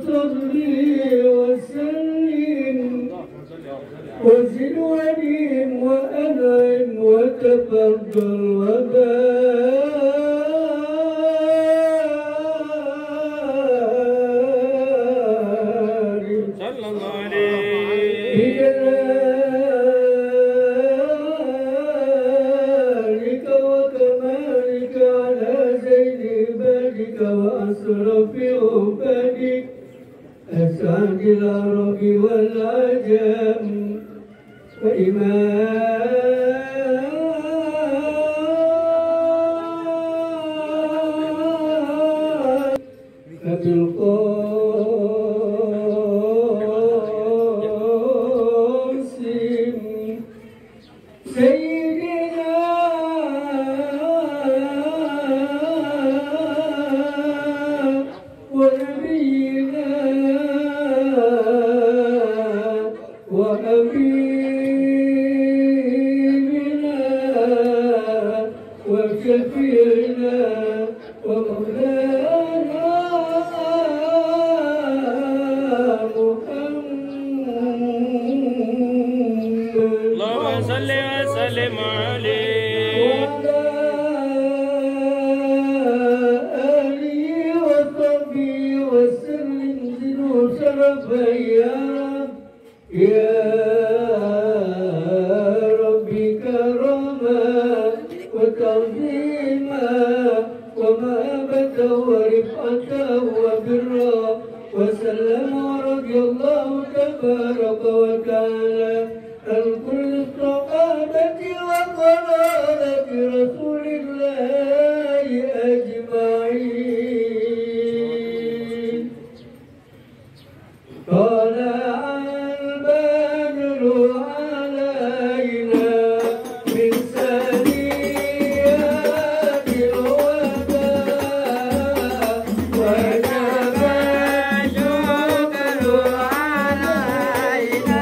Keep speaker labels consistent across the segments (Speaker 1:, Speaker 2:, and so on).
Speaker 1: صلي وسلم وزد وليم وأنعم وتفضل وبارك
Speaker 2: صلى الله عليه
Speaker 1: بجلالك وكمالك على زين عبادك وأشرف عبادك أسعد العرب والعجم وإمام القاسم سيدنا ونبينا وحبيبنا وشفيعنا ومولانا محمد
Speaker 2: اللهم صل وسلم عليه
Speaker 1: وعلى آله وصحبه وسلم زدوا شرفا يا ربي كرما وتعظيما ومهابة ورفعة وبرا وسلم ورضي الله تبارك وتعالى عن كل الصحابة وقرابة رسول الله أجمعين طلع البدر علينا من ثنيات الوداع وجب الشكر علينا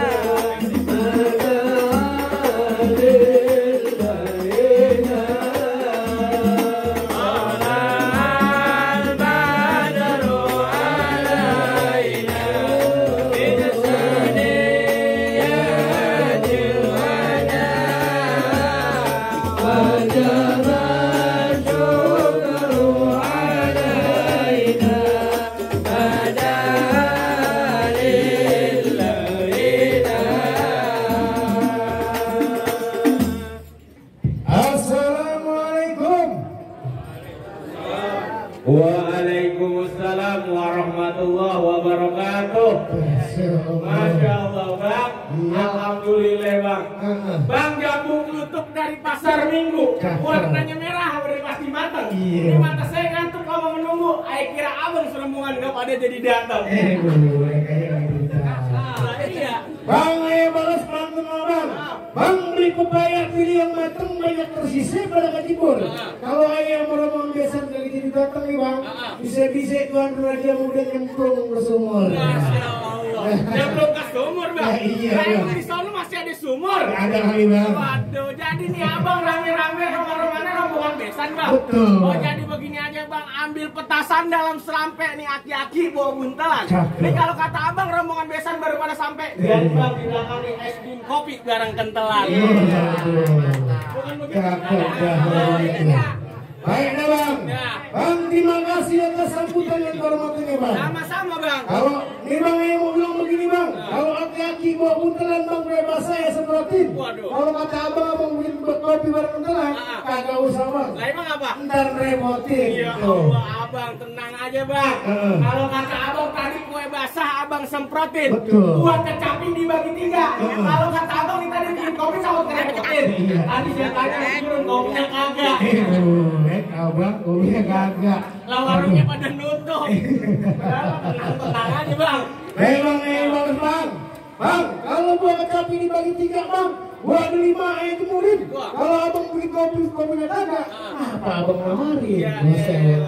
Speaker 1: Assalamualaikum.
Speaker 2: Waalaikumsalam warahmatullahi wabarakatuh. Masya Allah bang, alhamdulillah bang. Bang jambu klutuk dari pasar Minggu, warnanya merah udah pasti matang. Ini mata saya ngantuk lama menunggu. Ayo kira abang serembungan nggak pada jadi datang. Iya.
Speaker 1: Bang, ayo balas pantun bang. Bang beri pepaya pilih yang matang banyak tersisa pada kecibur. Kalau ayah meromong biasa lagi jadi datang nih bang, bisa-bisa tuan raja muda nyemplung ke sumur.
Speaker 2: Masya Allah. Nyemplung ke sumur bang.
Speaker 1: Iya,
Speaker 2: Saya
Speaker 1: bang.
Speaker 2: di sana masih ada sumur.
Speaker 1: Ada kali bang.
Speaker 2: Waduh, jadi nih abang rame-rame rombongan rombongan besan bang.
Speaker 1: Betul.
Speaker 2: Oh jadi begini aja bang, ambil petasan dalam serampek nih aki-aki bawa buntelan.
Speaker 1: Cakep.
Speaker 2: Nih kalau kata abang rombongan besan baru pada sampai. Dan bang di belakang nih es krim kopi barang kentelan. Bukan begitu.
Speaker 1: Cakep dah. Baik dah bang.
Speaker 2: Ya.
Speaker 1: Bang terima kasih atas sambutan yang kehormatannya bang.
Speaker 2: Sama-sama bang.
Speaker 1: Kalau nih bang yang mau bilang begini bang, kalau aki-aki bawa buntelan bang bebas saya semprotin.
Speaker 2: Waduh.
Speaker 1: Kalau kata abang bikin kopi bareng buntelan, kagak usah bang.
Speaker 2: Lah emang apa?
Speaker 1: Ntar remotin.
Speaker 2: Ya
Speaker 1: Tuh.
Speaker 2: Allah abang tenang aja bang. Kalau kata abang tadi kue basah abang semprotin.
Speaker 1: Betul.
Speaker 2: Buat kecapin dibagi 3. Kalau kata abang nih tadi bikin kopi sama kerepotin.
Speaker 1: Iya.
Speaker 2: Tadi saya tanya turun kopinya kagak.
Speaker 1: Abang kopinya kagak.
Speaker 2: Lah warungnya pada nutup. Tenang aja bang.
Speaker 1: Bang. Bang, kalau buat kecapi dibagi 3 bang, gua ada 5 itu murid. Kalau abang bikin kopinya kagak, apa abang lamarin?
Speaker 2: Ya,
Speaker 1: Buset.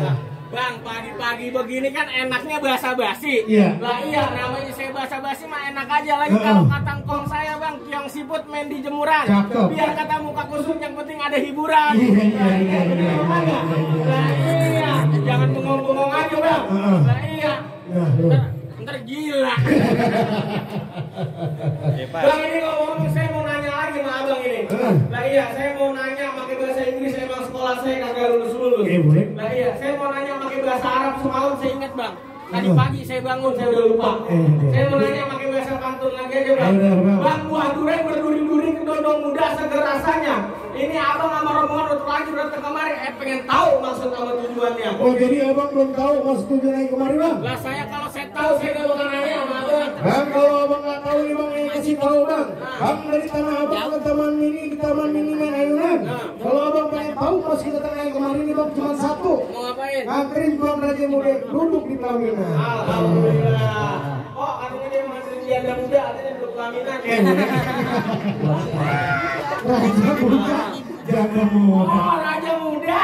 Speaker 2: Bang, pagi-pagi begini kan enaknya basa-basi.
Speaker 1: Iya.
Speaker 2: Lah iya, namanya saya basa-basi mah enak aja lagi kalau kata kong saya bang, tiang siput main di jemuran.
Speaker 1: Cakep.
Speaker 2: Biar kata muka kusut yang penting ada hiburan.
Speaker 1: Iya.
Speaker 2: Lah iya, jangan bengong-bengong aja bang. Lah iya. Ntar gila. Bang ini ngomong saya mau nanya lagi sama abang ini. Lah iya, saya mau nanya pakai bahasa Inggris emang sekolah saya kagak lulus.
Speaker 1: Boleh.
Speaker 2: Lah iya, saya mau nanya pakai bahasa Arab semalam saya ingat bang. Tadi pagi saya bangun saya udah lupa. Saya mau nanya pakai bahasa pantun lagi aja bang. Bang, buah durian berduri-duri kedondong muda seger rasanya. Ini abang sama rombongan udah terlanjur datang kemari. Pengen tahu maksud sama tujuannya.
Speaker 1: Oh jadi abang belum tahu maksud tujuannya kemari bang?
Speaker 2: Lah saya kalau saya tahu saya gak bakal nanya sama abang.
Speaker 1: Bang kalau abang nggak tahu nih bang yang kasih tahu bang. Bang dari tanah abang ke taman mini main ayunan. Kalau abang pengen tahu maksud kita datang yang kemarin nih bang cuma satu.
Speaker 2: Mau ngapain?
Speaker 1: Nganterin Tuan Raja Muda duduk di pelaminan.
Speaker 2: Alhamdulillah. Oh, katanya dia nganterin janda muda, katanya belum pelaminan.
Speaker 1: Raja Muda, janda muda.
Speaker 2: Oh, Raja Muda.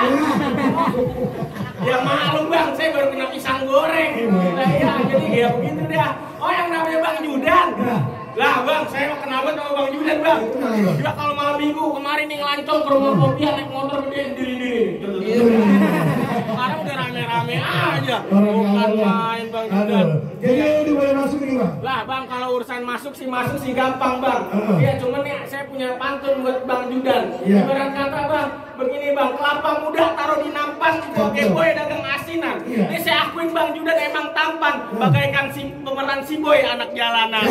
Speaker 2: Ya maklum bang, saya baru kena pisang goreng. Nah iya, jadi ya begitu dah. Oh yang namanya Bang Judan. Lah bang, saya mau kenal banget sama Bang Judan bang. Juga kalau malam minggu kemarin nih ngelancong ke rumah Popiah naik motor gede diri. Sekarang udah rame-rame aja. Bukan main Bang Judan.
Speaker 1: Jadi udah boleh masuk ini bang?
Speaker 2: Lah bang, kalau urusan masuk sih gampang bang. Iya cuman nih saya punya pantun buat Bang Judan. Ibarat kata bang, begini bang, kelapa muda taruh di nampan, Oke boy dagang asinan. Ini saya akuin Bang Judan emang tampan, bagaikan pemeran si boy anak jalanan.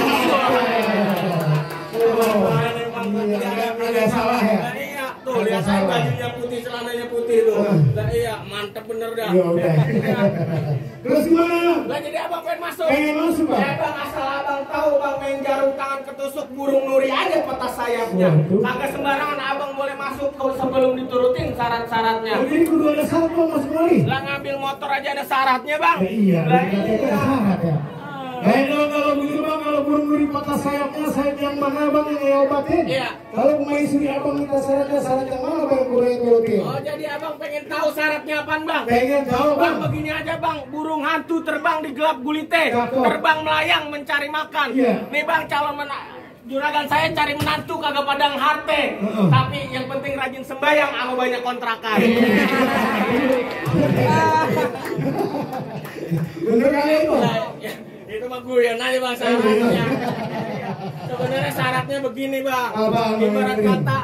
Speaker 1: Ada salah ya?
Speaker 2: Iya, tuh lihat saya bajunya putih, celananya putih tuh. Lah iya, mantep bener dah.
Speaker 1: Terus gimana?
Speaker 2: Lah jadi abang pengen masuk?
Speaker 1: Pengen masuk bang?
Speaker 2: Ya bang, asal abang tahu bang main jarum tangan ketusuk burung nuri aja patah sayapnya. Kagak sembarangan abang boleh masuk kalau sebelum diturutin syarat-syaratnya.
Speaker 1: Jadi kudu ada syarat bang masuk kali?
Speaker 2: Lah ngambil motor aja ada syaratnya bang.
Speaker 1: Iya,
Speaker 2: lah
Speaker 1: ada syarat ya. Kalau begitu bang, kalau burung nuri patah sayapnya, sayap yang mana bang yang obatin?
Speaker 2: Iya.
Speaker 1: Kalau maisuri abang minta syaratnya, syarat yang mana bang kudu yang turutin?
Speaker 2: Oh jadi abang pengen tahu syaratnya apaan bang?
Speaker 1: Pengen tahu bang.
Speaker 2: Bang begini aja bang, burung hantu terbang di gelap gulite, terbang melayang mencari makan. Nih bang calon juragan saya cari menantu kagak padang harte, tapi yang penting rajin sembayang sama banyak kontrakan.
Speaker 1: Bener kali itu?
Speaker 2: Itu mah gue yang nanya bang syaratnya. Sebenarnya syaratnya begini bang. Ibarat kata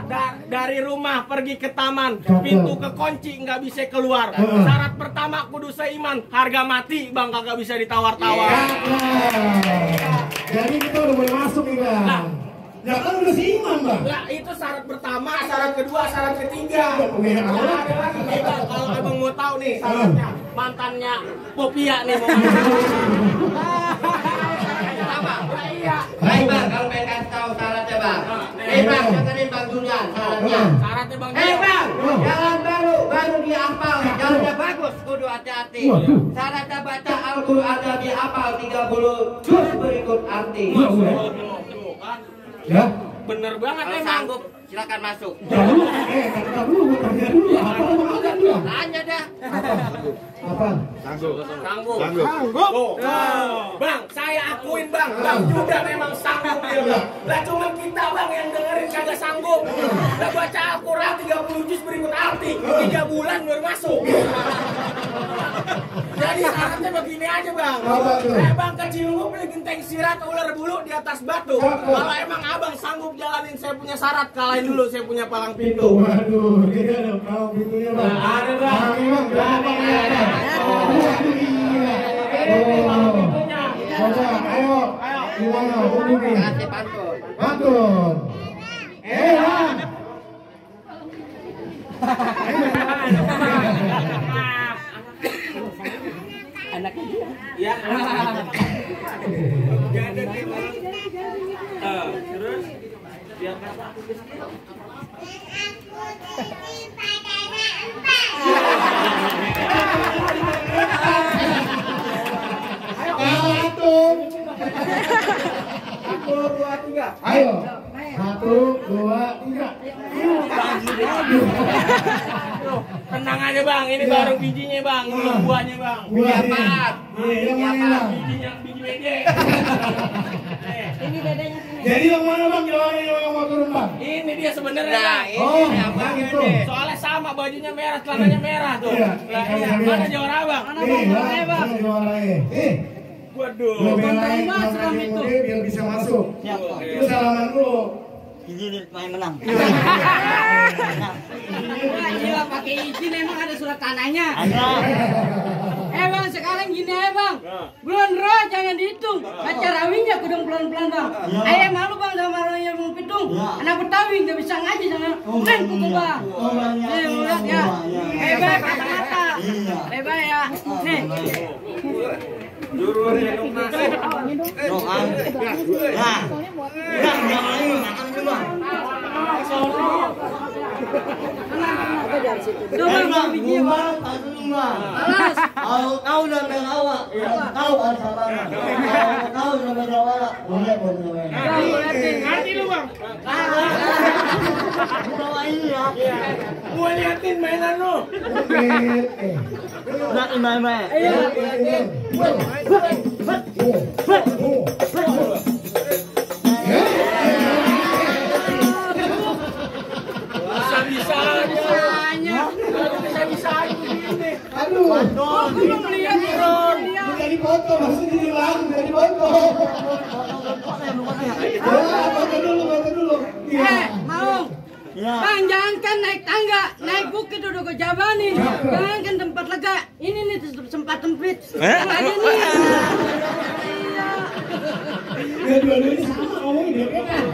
Speaker 2: dari rumah pergi ke taman, pintu kekunci nggak bisa keluar. Syarat pertama kudu seiman, harga mati bang kagak bisa ditawar-tawar.
Speaker 1: Jadi kita udah boleh masuk nih bang. Ya kan udah seiman bang.
Speaker 2: Lah itu syarat pertama, syarat kedua, syarat ketiga. Nah, ada lagi nih bang, kalau abang mau tahu nih syaratnya mantannya Popiah nih mau
Speaker 3: Sama.
Speaker 2: iya.
Speaker 3: Baik bang, kalau pengen kasih tahu syaratnya bang. Bang, dengerin Bang Judan syaratnya.
Speaker 2: Syaratnya bang.
Speaker 3: Bang, jalan baru dihafal, jalannya bagus, kudu hati-hati. Syaratnya baca Al-Qur'an dihafal 30 juz berikut arti.
Speaker 1: Ya.
Speaker 2: Bener banget
Speaker 3: Kalau
Speaker 2: emang.
Speaker 3: sanggup, silakan masuk.
Speaker 1: Tanya dulu, tanya dulu. Apa bang ada dulu?
Speaker 3: Tanya dah.
Speaker 1: Apa?
Speaker 2: Sanggup. Tuh. Bang, saya akuin bang, Bang Judan memang sanggup dia bang. Lah cuma kita bang yang dengerin kagak sanggup. Lah baca Al-Qur'an 30 juz berikut arti, 3 bulan baru masuk. Jadi syaratnya begini aja bang. Bang kecil lu beli genteng sirat ular bulu di atas batu. Kalau emang abang sanggup jalanin saya punya syarat, kalahin dulu saya punya palang pintu.
Speaker 1: Waduh, jadi ada palang pintunya bang.
Speaker 2: Ada bang.
Speaker 1: Coba, ayo. Gimana? Hubungi.
Speaker 3: Kasih pantun.
Speaker 1: Pantun. Bang.
Speaker 2: Anaknya dia. Ya. Jadi terus biar kata aku kecil.
Speaker 1: Satu.
Speaker 2: 1, 2, 3.
Speaker 1: Ayo. 1, 2, 3.
Speaker 2: Tenang aja bang, ini baru bijinya bang, ini buahnya bang.
Speaker 1: Buah apaan? Yang mana bang?
Speaker 2: Biji mede.
Speaker 4: Ini dadanya sini.
Speaker 1: Jadi yang mana bang? Yang mau turun bang?
Speaker 2: Ini dia sebenarnya
Speaker 3: Nah,
Speaker 2: bang.
Speaker 3: ini abang
Speaker 1: gitu.
Speaker 3: ini.
Speaker 2: Soalnya sama bajunya merah, celananya merah tuh.
Speaker 1: Iya.
Speaker 2: Nah, iya. Mana Jawara bang?
Speaker 1: Bang, juaranya.
Speaker 2: Waduh.
Speaker 1: Lo belain Bang Mude biar bisa masuk. Itu salaman dulu.
Speaker 5: Izin main menang.
Speaker 4: Gila pakai izin emang ada surat tanahnya.
Speaker 5: Ada.
Speaker 4: Bang sekarang gini ya bang. Bulan roh jangan dihitung. Baca rawinya kudung pelan-pelan bang. Ayah malu bang sama orang yang mau pitung. Anak Betawi nggak bisa ngaji sama main pukul bang. Nih lihat ya. Hebat kata-kata. Hebat ya. Nih.
Speaker 2: Jurus yang masuk.
Speaker 5: Doang. Nah. Jangan lagi makan juga.
Speaker 4: Tuh bang, biji bang. Alas.
Speaker 5: Kau dan melawa. Kau asal kau dan melawa. Boleh.
Speaker 2: Ngerti lu bang?
Speaker 5: Bawa ini ya.
Speaker 2: Gua liatin mainan lu.
Speaker 5: Nak main.
Speaker 2: Bisa-bisanya. Bisa-bisanya begini.
Speaker 1: Aduh.
Speaker 4: Oh, gue belum lihat nih.
Speaker 1: Jadi foto maksudnya di bang, jadi foto. Foto dulu.
Speaker 4: Mau.
Speaker 5: Ya.
Speaker 4: Bang, jangankan naik tangga, naik bukit udah gue jabanin. Jangankan tempat lega, ini nih tempat sempit. Yang ada nih.
Speaker 1: Ya dua-duanya sama ngomongin ya kan.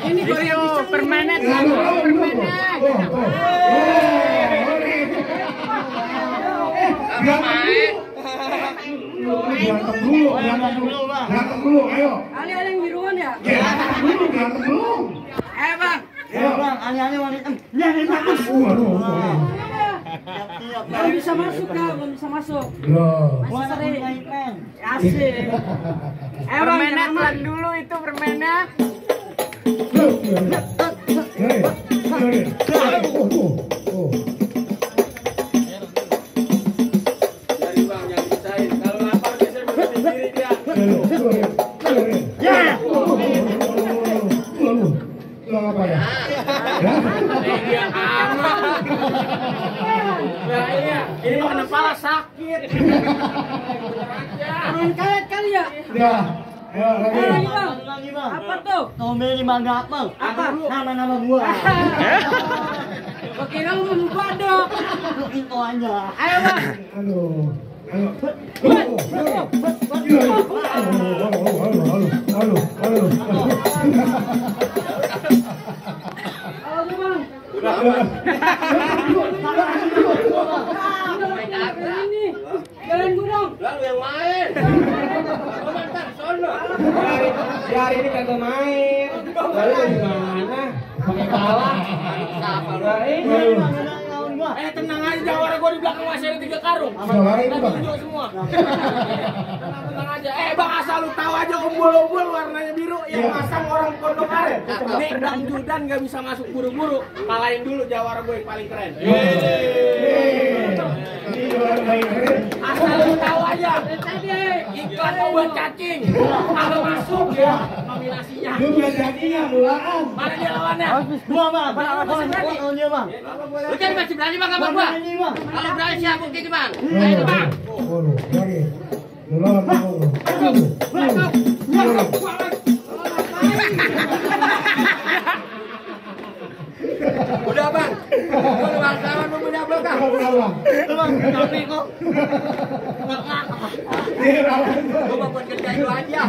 Speaker 4: Ini goyang pisang permanen.
Speaker 1: Berantem dulu, ayo.
Speaker 4: Ada yang biruan ya?
Speaker 1: Berantem dulu.
Speaker 4: Bang.
Speaker 5: Bang, aneh-aneh wanita. Ya, bagus.
Speaker 1: Waduh.
Speaker 4: Belum bisa masuk kak, belum bisa masuk.
Speaker 1: Loh.
Speaker 4: Masih sering.
Speaker 5: Main.
Speaker 4: Asik.
Speaker 6: Permennya pelan dulu itu permennya.
Speaker 2: Dari bang, jangan pisahin. Kalau lapar biasanya berdiri dia.
Speaker 1: Apa ya?
Speaker 2: Dia aman. Nah iya, ini mah kepala sakit.
Speaker 4: Main karet kali ya?
Speaker 1: Udah. Ayo lagi.
Speaker 4: Lagi bang. Apa tuh?
Speaker 5: Tommy di mangga apa?
Speaker 4: Apa?
Speaker 5: Nama-nama gua.
Speaker 4: Oke, kamu mau buka dong.
Speaker 5: Itu aja.
Speaker 4: Ayo bang.
Speaker 1: Aduh. Ayo. Halo.
Speaker 4: Halo bang. Ini. Jalan gudang.
Speaker 2: Lalu yang main. Komentar sono. Hari ini kagak main. Lalu gimana? Pakai pala. Nah ini. Tenang aja, Jawara gua di belakang masih ada 3 karung.
Speaker 1: Jawara itu, Bang.
Speaker 2: Tunjuk semua. Tenang aja. Bang asal lu tahu aja umbul-umbul warnanya biru yang masang orang pondok aren. Nih Bang Judan nggak bisa masuk buru-buru. Kalahin dulu Jawara gue yang paling keren. Asal lu tahu aja. Iklan obat cacing. Kalau masuk ya nominasinya.
Speaker 1: Lu biar jadinya mulaan.
Speaker 2: Mana dia lawannya?
Speaker 5: Gua bang. Oh dia bang.
Speaker 3: Lu kan masih berani bang sama gua?
Speaker 5: Ini bang.
Speaker 3: Kalau berani siap bukti bang.
Speaker 1: Ayo bang. Lagi.
Speaker 3: Udah bang. Gua udah bangsawan lu punya blok kan?
Speaker 5: Bang, tapi kok.
Speaker 3: Gua buat kerja itu aja.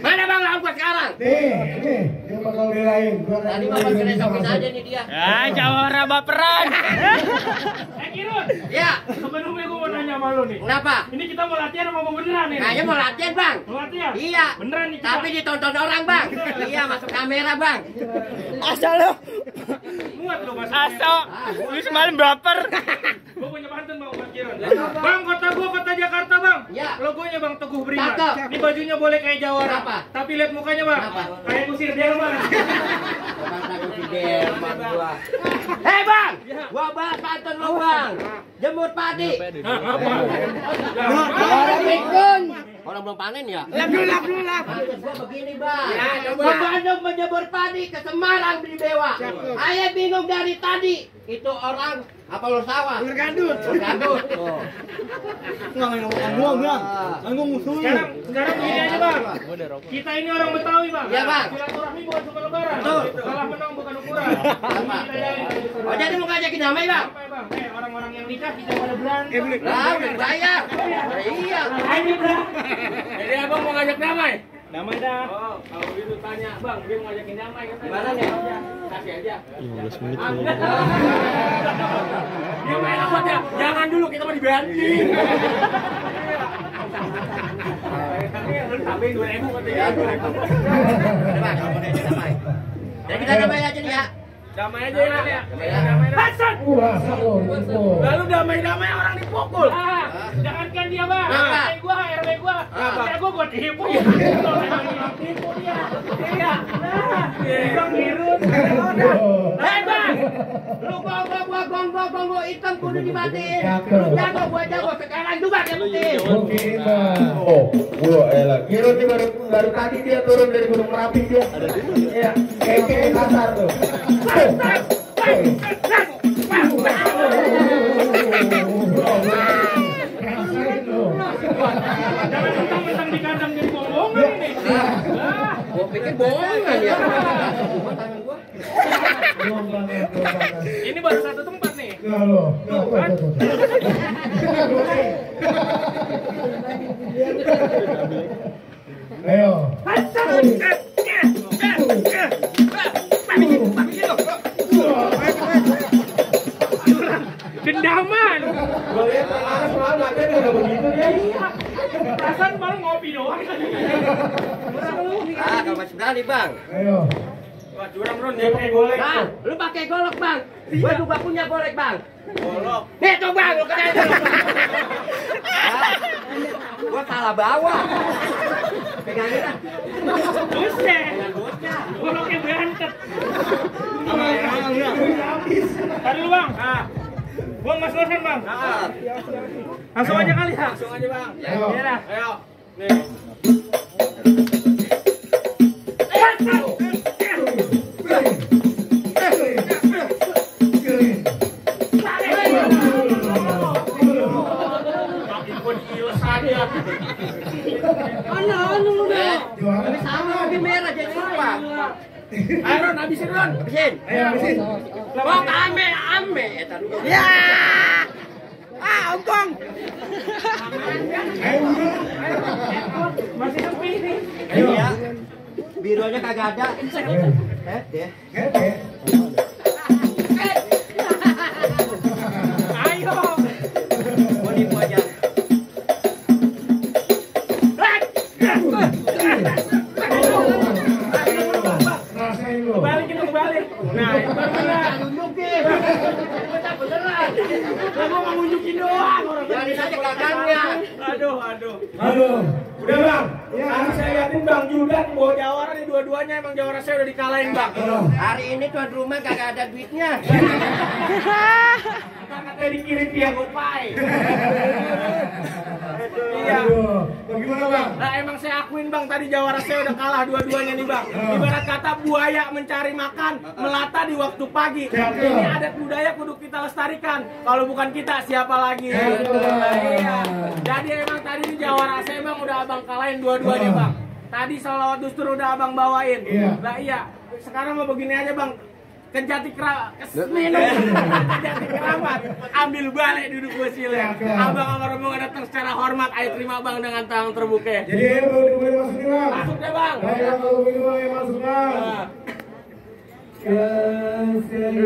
Speaker 3: Mana bang lawan gua sekarang?
Speaker 1: Nih, dia bakal belain.
Speaker 3: Tadi bapak kena sakit aja nih dia.
Speaker 6: Ah, Jawara baperan.
Speaker 2: Kirun.
Speaker 3: Ya.
Speaker 2: Sebelumnya gue mau nanya sama lu nih.
Speaker 3: Kenapa?
Speaker 2: Ini kita mau latihan apa mau beneran nih?
Speaker 3: Kayaknya mau latihan bang.
Speaker 2: Mau latihan?
Speaker 3: Iya.
Speaker 2: Beneran nih kita.
Speaker 3: Tapi ditonton orang bang. Iya masuk kamera bang.
Speaker 6: Asal lu.
Speaker 2: kuat lo mas.
Speaker 6: Asok, lu semalam baper.
Speaker 2: Gue punya pantun bang parkiran. Bang, kota gua kota Jakarta bang.
Speaker 3: Ya.
Speaker 2: Logonya bang Teguh Beriman.
Speaker 3: Cakep.
Speaker 2: Ini bajunya boleh kayak Jawara.
Speaker 3: Kenapa?
Speaker 2: Tapi lihat mukanya bang.
Speaker 3: Kenapa?
Speaker 2: Kayak kusir Delman.
Speaker 3: Hei bang, gua bahas pantun lo bang. Jemur padi.
Speaker 2: Apa?
Speaker 3: Orang pikun. Orang belum panen ya? Lap. Pantun gua begini bang. Ke Bandung menjemur padi, ke Semarang beli bewa. Ayah bingung dari tadi. Itu orang apa lo sawah? Bergandut. Oh.
Speaker 2: Sekarang begini aja bang. Kita ini orang Betawi bang.
Speaker 3: Iya, Bang.
Speaker 2: Silaturahmi bukan suka lebaran.
Speaker 3: Betul.
Speaker 2: Salah menang bukan ukuran.
Speaker 3: Apa?
Speaker 2: Kita jalin.
Speaker 3: Oh jadi mau ngajakin damai bang?
Speaker 2: Apa ya bang? Orang-orang yang nikah kita pada berantem.
Speaker 3: Lah, udah bayar. Iya.
Speaker 2: Ayo bang. Jadi abang mau ngajak damai? Damai dah. Oh, kalau gitu tanya bang, dia mau ngajakin damai katanya.
Speaker 3: Gimana nih?
Speaker 2: Kasih aja. 15 menit. Dia main apa ya? Jangan dulu, kita mau dibanting. Lu tambahin 2.000 katanya.
Speaker 3: Bang, kalau mau ngajak damai. Jadi kita damai aja nih ya.
Speaker 2: Damai aja ya. Damai. Hasan. Lalu damai-damai orang dipukul. Jangankan dia bang. RW gua. Ya gua tipu ya. Tipu dia. Iya. Bang Mirun. Hei bang. Lu gua gonggong hitam kudu dimatiin. Lu jago gua jago sekarang juga yang penting.
Speaker 1: Oh, gua elah. Kirun nih baru tadi dia turun dari Gunung Merapi dia. Iya, kayak kasar tuh.
Speaker 2: Jangan mentang-mentang di kandang jadi bohongan ini.
Speaker 3: Gua pikir bohongan ya.
Speaker 2: Ini baru satu tempat nih.
Speaker 1: Ayo.
Speaker 2: Dendaman.
Speaker 1: Gua lihat semalam latihan udah begitu dia.
Speaker 2: Perasaan malah ngopi doang.
Speaker 3: Kalau masih berani bang.
Speaker 1: Ayo.
Speaker 2: Wah, curang Ron, dia pakai golek.
Speaker 3: Bang, lu pakai golok bang. Gua juga punya golek bang.
Speaker 2: Golok.
Speaker 3: Nih coba lu kena. Gua salah bawa. Pegangin lah.
Speaker 2: Buset. Goloknya berantet. Tadi lu bang. Buang mas-masan bang. Langsung aja kali ya. Langsung aja bang.
Speaker 1: Ayo.
Speaker 2: Ayo. Nih.
Speaker 3: Ini sama lebih merah jadi lupa.
Speaker 2: Ayo Ron, habisin Ron.
Speaker 3: Habisin.
Speaker 1: Ayo, habisin.
Speaker 3: Mau ame.
Speaker 6: Ya. Ongkong.
Speaker 1: Ayo, udah.
Speaker 2: Masih sepi nih.
Speaker 1: Ayo.
Speaker 3: Iya. Birunya kagak ada. Deh.
Speaker 1: Oke.
Speaker 2: Ayo.
Speaker 3: Gua nipu aja.
Speaker 1: Rasain lu.
Speaker 2: Kebalik. Nah, itu baru benar.
Speaker 3: Tunjukin. Kita beneran.
Speaker 2: Lah gua mau nunjukin doang orang.
Speaker 3: Jadi saja gagangnya.
Speaker 2: Aduh.
Speaker 1: Udah bang.
Speaker 2: Ya, tadi saya liatin Bang Judan bawa Jawara nih dua-duanya emang Jawara saya udah dikalahin Bang.
Speaker 3: Hari ini tuan rumah kagak ada duitnya.
Speaker 2: Katanya dikirim via GoPay. Iya.
Speaker 1: Aduh. Bagaimana bang?
Speaker 2: Nah emang saya akuin Bang tadi Jawara saya udah kalah dua-duanya nih Bang. Ibarat kata buaya mencari makan melata di waktu pagi. Ini adat budaya kudu kita lestarikan. Kalau bukan kita siapa lagi? Iya. Jadi emang tadi nih Jawara saya Bang udah Abang kalahin dua-duanya Bang. Tadi salawat dustur udah Abang bawain. Lah iya. Sekarang mau begini aja Bang. Kejati keramat, ambil balik duduk kursinya. Abang sama rombongan datang secara hormat, ayo terima Bang dengan tangan terbuka.
Speaker 1: Jadi ayo boleh masuk nih bang.
Speaker 2: Masuk deh Bang.
Speaker 1: Ayo kalau begini bang, ayo masuk bang. Kasih